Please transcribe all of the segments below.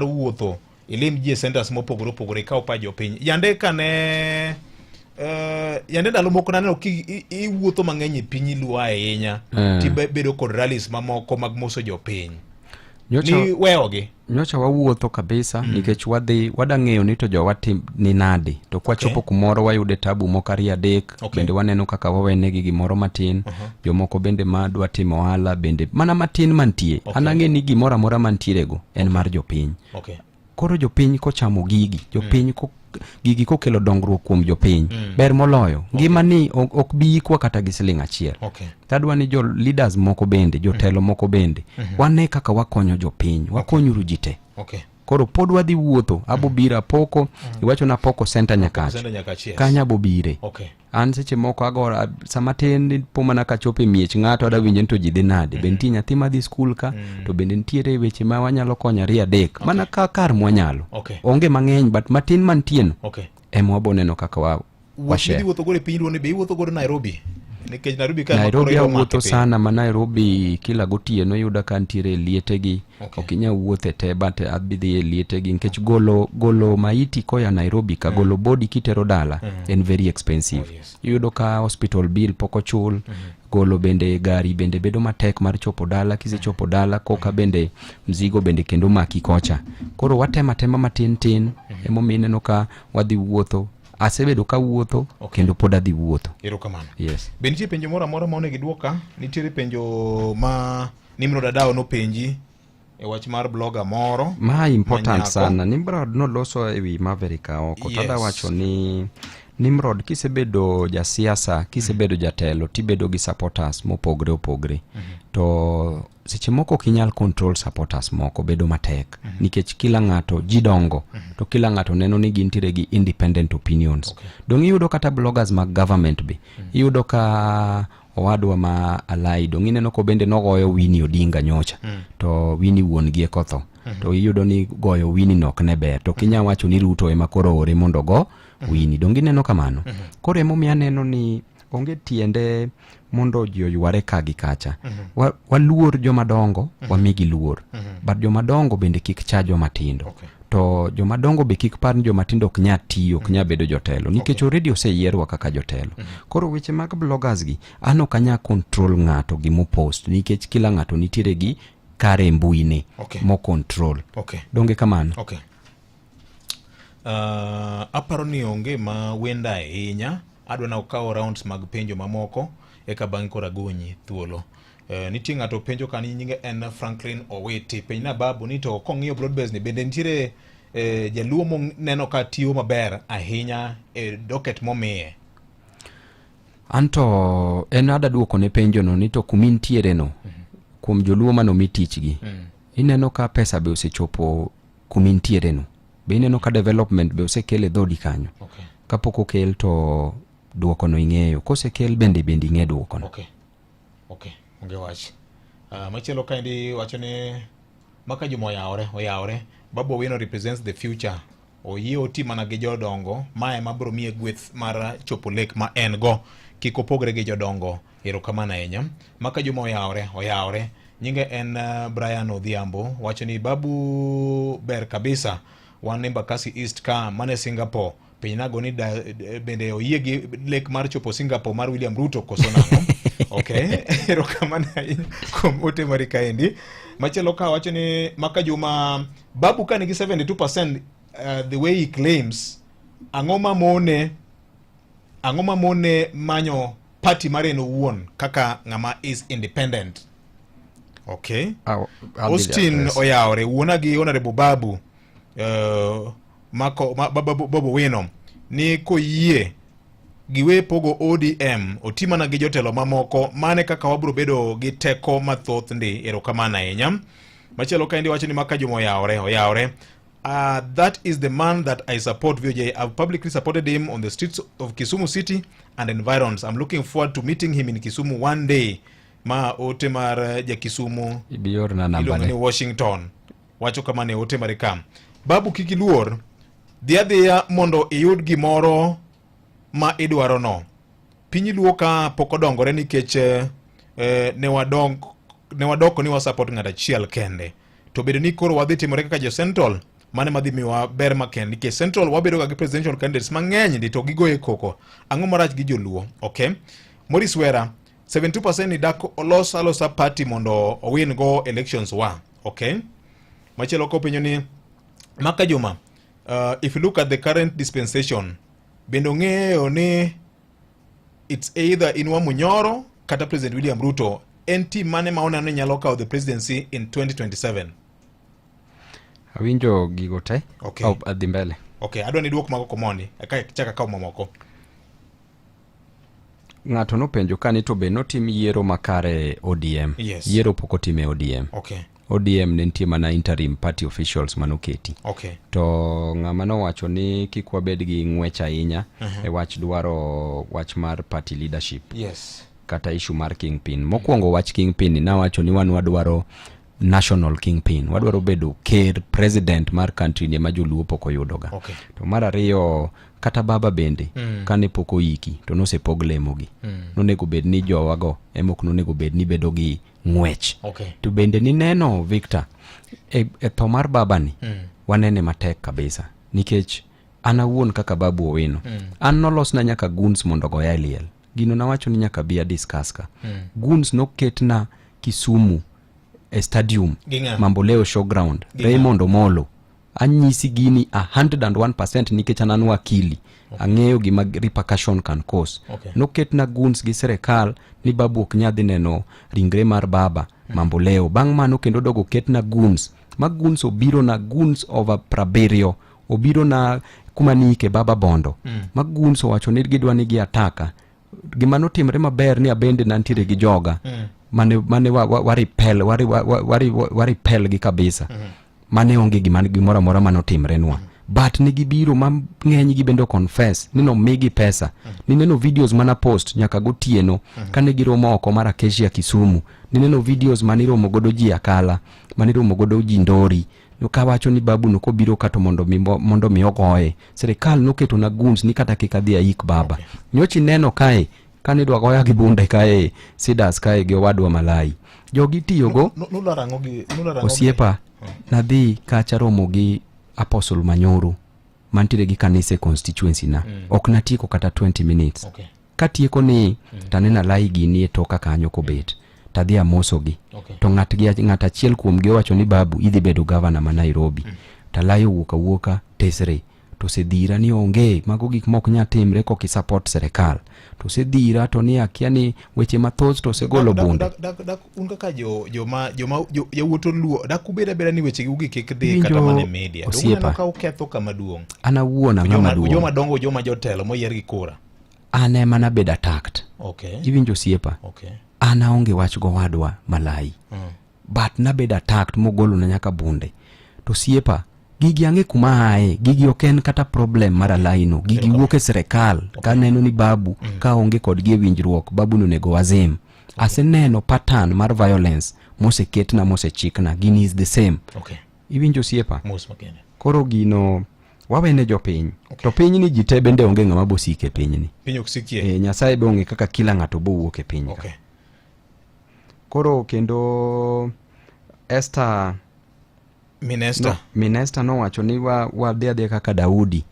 Wuotho ilim ji e centers mopogore opogore, ikaw pa jopiny. Yande kane yande ndalo moko naneno ki iwuotho mang'eny e piny Luo ahinya, tibedo kod rallies mamoko mag moso jopiny. Nyocha, ni weyogi. Nyocha wawuotho kabisa nikech wadhi wada ng'eyo ni to jowa tim ni nadi, to kwachopo kumoro wayude tabu moko ariyo adek. Bende waneno kaka wawenegi gimoro matin. Jomoko bende ma dwa timo ohala bende mana matin mantie. An ang'e ni gimoro amora mantierego en mar jopiny. Koro jopiny kochamo gigi, jopiny ko, gigi kokelo dongruok kuom jopiny, ber moloyo. Ngima ni ok bi ikwa kata gi siling achiel. Tadwa ni jo leaders moko bende, jotelo moko bende, wane kaka wakonyo jopiny, wakonyuru ji te. Koro pod wadhi wuotho, abo biro Apoko, iwacho na Apoko Center Nyakach. Center Nyakach, yes. Kanyo abo bire. An seche moko agora sama tin po mana kachopo e miech ng'ato, ada winjo ni to ji dhi nade, be nitie nyathi madhi skul ka, to bende nitiere weche ma wanyalo konyo ariyo adek mana ka kar mwanyalo. Onge mang'eny, but matin mantie no ema wabo neno kaka wa Wuoth washare. midhi wuotho godo e piny Luo ni be iwuotho godo Nairobi? Nikech Nairobi ka ema koro Nairobi idwa make awuotho piny. sana ma Nairobi kila gotieno yuda ka ntiere e lietegi. Ok inyal wuothe te, but adhi dhi e lietegi nikech golo maiti koya Nairobi ka, golo body kitero dala en very expensive. Iyudo ka hospital bill pok ochul, golo bende gari bende bedo matek mar chopo dala. Kisechopo dala koka bende mzigo bende kendo maki kocha. Koro watemo atema matin tin, emomiyo ineno ka wadhi wuotho. Asebedo ka wuotho kendo pod adhi wuotho. Erokamano. Yes. Be nitie penjo moro amora ma onego idwoka? Nitiere penjo ma Nimrod Adawo nopenji e wach mar blogger moro. Ma important Manyako. sana. Nimrod noloso e wi Maverick Aoko. Tada wacho ni Nimrod, kisebedo jasiasa, kisebedo jatelo, tibedo gi supporters mopogre opogre. To seche moko ok inyal control supporters moko, bedo matek nikech kila ng'ato ji dongo to kila ng'ato neno ni gintiere gi independent opinions. Dong' iyudo kata bloggers mag government be. Iyudo ka owadwa ma Alai, dong' ineno ko bende nogoyo Winnie Odinga nyocha, to Winnie wuon gi ekotho, to iyudo ni goyo Winnie no ok ne ber, to ok inyal wacho ni Ruto ema koro ore mondo ogo Winnie. Dong' ineno kamano. Koro emomiyo aneno ni onge tiende mondo ji oyware ka gi kacha. Waluor joma dongo, wamigi luor, but joma dongo bende kik cha joma tindo. To joma dongo be kik par ni joma tindo ok nya tiyo, ok nya bedo jotelo, nikech already oseyierwa kaka jotelo. Koro weche mag bloggers gi, an ok anya control ng'ato gimopost, nikech kila ng'ato nitiere gi kare e mbuine mo control. Donge kamano? Okay. Aparo ni onge ma wenda ahinya. Adwa na okaw rounds mag penjo mamoko eka bang'e koro agonyi thuolo. Nitie ng'ato penjo ka ni nyinge en Franklin Owiti. Penj na babu ni to kong'iyo broad base ni bende nitiere jaluo moneno ka tiyo maber ahinya e docket momiye? Anto en ada duoko ne penjo no ni to kumintiere no, kuom joluo manomi tichgi, ineno ka pesa be osechopo kumintiere no? Be ineno ka development be osekel e dhodi kanyo? Kapok okel to duoko no ing'eyo, kosekel bende ing'e duoko no. Okay, onge wach. Machielo kaendi wacho ni maka juma oyawore, oyawore. Babu Owino represents the future. Oyie oti mana gi jodongo, mae ema biro miye gweth mar chopo lek ma en go. Kik opogre gi jodongo. Erokamano ahinya. Maka juma oyawore, oyawore. Nyinge en Brian Odhiambo. Wacho ni Babu ber kabisa. Wan Embakasi East ka mane Singapore. Piny nago ni da, bende oyie gi lek mar chopo Singapore mar William Ruto koso nang'o? Okay, erokamano ahinya kuom ote mari kaendi. Machielo ka wacho ni maka juma Babu ka nigi 72%, the way he claims, ang'o ma mone manyo party mare en owuon kaka ng'ama is independent? Okay. I'll be the Austin address. oyawore wuona gi Honorable Babu mako ma, Babu, Babu Wino ni koyie giwe pogo ODM oti mana gi jotelo mamoko mane kaka wabro bedo gi teko mathoth ndi. Erokamano ahinya. Machielo kaendi wacho ni maka juma oyawore, oyawore. That is the man that I support, VOJ. I've publicly supported him on the streets of Kisumu City and environs. I'm looking forward to meeting him in Kisumu one day. Ma ote mar ja Kisumu Ibiorna iluongo ni nambane. Washington. Wacho kama ne ote mare kam. Babu, kik iluor. Dhi adhiya mondo iyud gimoro ma idwaro no. Piny Luo ka pok odongore nikech ne wadok ni wasupport ng'at achiel kende. To bedo ni koro wadhi timore kaka jo Central, mane madhi miwa ber makende nikech Central wabedo ga gi presidential candidates mang'eny ndi to gigoye koko. Ang'o marach gi joluo? Okay. Maurice Wera, 72% ni dak olos alosa party mondo owin go elections wa. Okay. Machielo kopenjo ni Maka Juma, if you look at the current dispensation, bende ong'eyo ni it's either Inwa Munyoro kata President William Ruto en team mane ma oneno ni nyalo kawo the presidency in 2027? Awinjo gigo te. Okay. Oh, adhi mbele. Okay, adwa ni duok mago komondi eka chak akaw mamoko. Ng'ato nopenjo ka ni to be notim yiero makare ODM. Yes. Yiero pok otim e ODM. Okay. ODM ne nitie mana interim party officials manoketi. Okay. To ng'ama nowacho ni kik wabed gi ng'wech ahinya e wach dwaro wach mar party leadership. Yes. Kata issue mar kingpin. Mokwongo wach kingpin ni nawacho ni wan wadwaro national kingpin. Wadwaro bedo ker president mar country ni ma joluo pok oyudoga. Okay. To mar ariyo kata baba bende kane pok oiki to nosepog lemogi. Nonego bed ni jowago ema ok nonego bed ni bedo gi ng'wech. Okay. To bende nineno Victor e tho mar babani wanene matek kabisa nikech an awuon kaka Babu Owino an nolosna nyaka goons mondo ogoya e liel. Gino nawacho ni nyaka bi a discuss ka. Goons noketna Kisumu e stadium Gi ng'a? Mamboleo Showground Gi ng'a? Raymond Omolo. Anyisi gini 101% nikech an an wakili. Ang'eyo gima repercussion can cause. Okay. Noketna goons gi sirikal ni babu ok nyal dhi neno ringre mar baba Mamboleo. Bang' mano kendo dogo ketna goons. Ma goons obiro na goons over 70 obiro na kuma niike baba Bondo. Ma goons owacho ni gidwa ni gi ataka. Gima notimre maber ni abende nantiere gi joga mane wa repel gi kabisa. Mane onge gima gimoro amora manotimre nwa. But ne gibiro ma ng'eny gi bende confess ni nomigi pesa. Nineno videos mana post nyaka gotieno kane giromo oko mar Acacia Kisumu. Nineno videos maniromo godo ji Akala, maniromo godo ji Ndori. Kawacho ni babu no kobiro ka to mondo mi ogoye. Sirikal noketo na goons ni kata kik adhi ayik baba. Nyocha ineno kae kane idwa goya gi bunde kae Sidas kae gi owadwa Malai. Jogi tiyogo Nularo ang'o gi nularo ang'o gi- osiepa nadhi kacha romo gi Apostle Manyoro mantiere gi kanisa e constituency na. Ok natieko kata 20 minutes. Okay. Katieko ni taneno Alai gini e toka kanyo kobet. Tadhi amosogi. Okay. To ng'at achiel kuomgi owacho ni babu idhi bedo governor ma Nairobi. To Alai owuok awuoka tesre. To osedhira ni onge mago gik mok nyal timre kok i-support sirikal. To osedhira to ni akia ni weche mathoth to osegolo bunde. Dak un kaka joma yawuot Oluo dak ubed abeda ni weche gi kik dhi kata Winjo mana e media. Donge osiepa. uneno ka uketho kama duong'. An awuon ang'ama duong'. Joma dongo joma jotelo moyier gi kura. An ema nabedo attacked. Okay. Iwinjo osiepa? Okay. An aonge wach gowadwa Malai. But nabedo attacked mogolona nyaka bunde. To osiepa, gigi ang'e kuma ae, gigi ok en kata problem mar Alaino. Gigi wuok e sirikal kaneno ni babu ka onge kodgi e winjruok, babu nonego wazim. Aseneno pattern mar violence moseketna mosechikna, gini is the same. Okay. Iwinjo osiepa? Mos makende. Koro gino wawene jopiny. Okay. To pinyni ji te bende onge ng'ama bosike e pinyni. Piny ok sikie. Nyasaye be ong'e kaka kila ng'ato bowuok e piny ka. Okay. Koro kendo Esther Minesta. No, Minesta nowacho ni wadhi adhiya kaka Daudi.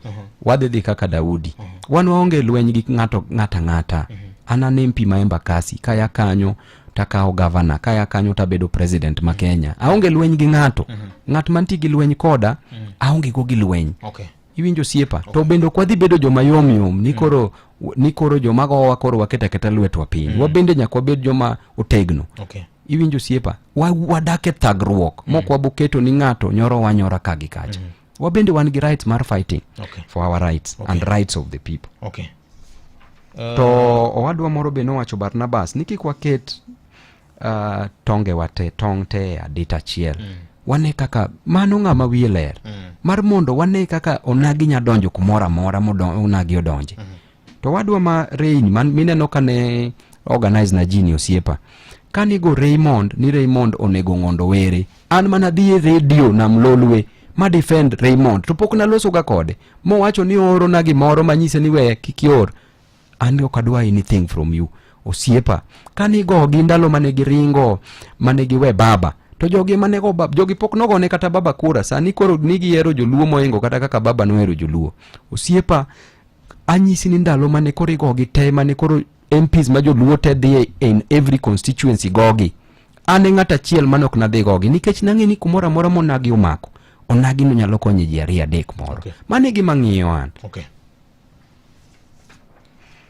Wadhi dhi kaka Daudi. Wan waonge lweny gi ng'ato ng'ata ng'ata. An an MP ma Embakasi, kaya kanyo takawo governor, kaya kanyo tabedo president ma Kenya. Aonge lweny gi ng'ato. Ng'at mantie gi lweny koda, aonge go gi lweny. Okay. Iwinjo osiepa? Okay. To bende ok wadhi bedo joma yom yom ni koro joma gowa koro waketo aketa lwetwa piny. Wabende nyaka wabed joma otegno. Okay. Iwinjo osiepa? Wadak e thagruok mok waboketo ni ng'ato nyoro wanyora ka gi kacha. Wabende wan gi rights mar fighting Okay. for our rights Okay. and rights of the people. Okay. To owadwa moro be nowacho Barnabas ni kik waket tonge wate tong te e adita achiel. Wane kaka mano ng'ama wiye ler. Mar mondo wane kaka onagi nya donjo kumoro amora onagi odonje. To wadwa ma Rain man mineno kane organize na jini osiepa. Kanigo Raymond ni Raymond onego ng'ondo were. An mana dhi e radio Nam Lolwe ma defend Raymond to pok naloso ga kode. Mowacho ni ooro na gimoro manyise ni we kik ior. An ok adwa anything from you. Osiepa. Kanigo gi ndalo mane giringo mane giwe baba. To jogi ema nego baba, jogi pok nogone kata baba kura, sani koro ni gihero joluo mohingo kata kaka baba nohero joluo. Osiepa, anyisi ni ndalo mane koro igogi te, mane koro MPs ma joluo te dhi in every constituency gogi. An e ng'at achiel mane ok nadhi gogi nikech nang'e ni kumoro amora monagi omako, onagi no nyalo konyo ji ariyo adek moro. Mano e gima ng'iyo an.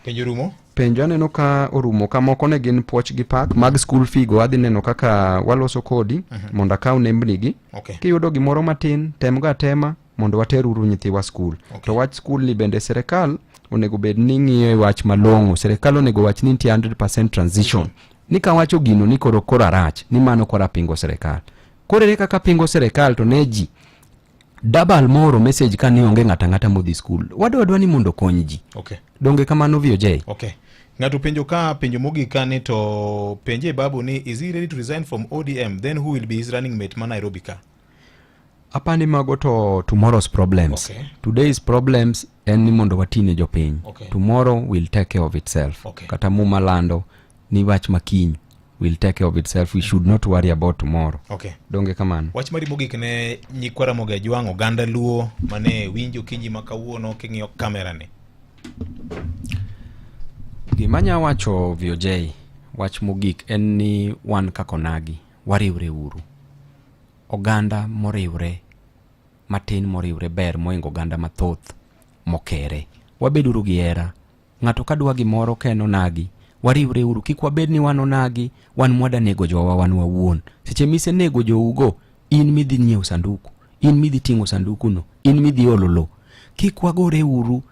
Penjo rumo? Penjo aneno ka orumo ka moko ne gin puoch gi pak mag school fee go adhi neno kaka waloso kodi mondo akaw nembni gi. Kiyudo gimoro matin tem go atema mondo water uru nyithiwa skul. To wach skul ni bende serikal onego bed ni ng'iyo e wach malong'o. Serikal onego wach ni nitie 100% transition. Ni kawacho gino ni koro koro arach ni mano koro apingo serikal. Koro ere kaka pingo serikal to ne ji dabal moro message ka ni onge ng'ata ng'ata modhi skul. Wadwa dwa ni mondo okony ji. Donge kamano VOJ? Ng'ato penjo ka penjo mogik ka ni to penje babu ni is he ready to resign from ODM then who will be his running mate ma Nairobi ka? Apani mago to tomorrow's problems. Today's problems en ni mondo watine jopiny. Tomorrow will take care of itself. Kata muma lando ni wach makiny will take care of itself. We should not worry about tomorrow. Donge kamano? Wach mari mogik ne nyikwa Ramogi Ajwang' oganda Luo mane winjo kinyi ma kawuono king'iyo kamera ni. Gima anya wacho VOJ, wach mogik en ni wan kaka onagi wariwre uru. Oganda moriwre matin moriwre ber moingo oganda mathoth mokere. Wabeduru gi hera. Ng'ato ka dwa gimoro ka en onagi, wariwre uru. Kik wabed ni wan onagi, wan mwada nego jowa wan wawuon. Seche misenego jougo, in midhi nyiewo sanduku, in midhi ting'o sandukuno, in midhi olo lo. Kik wagore uru.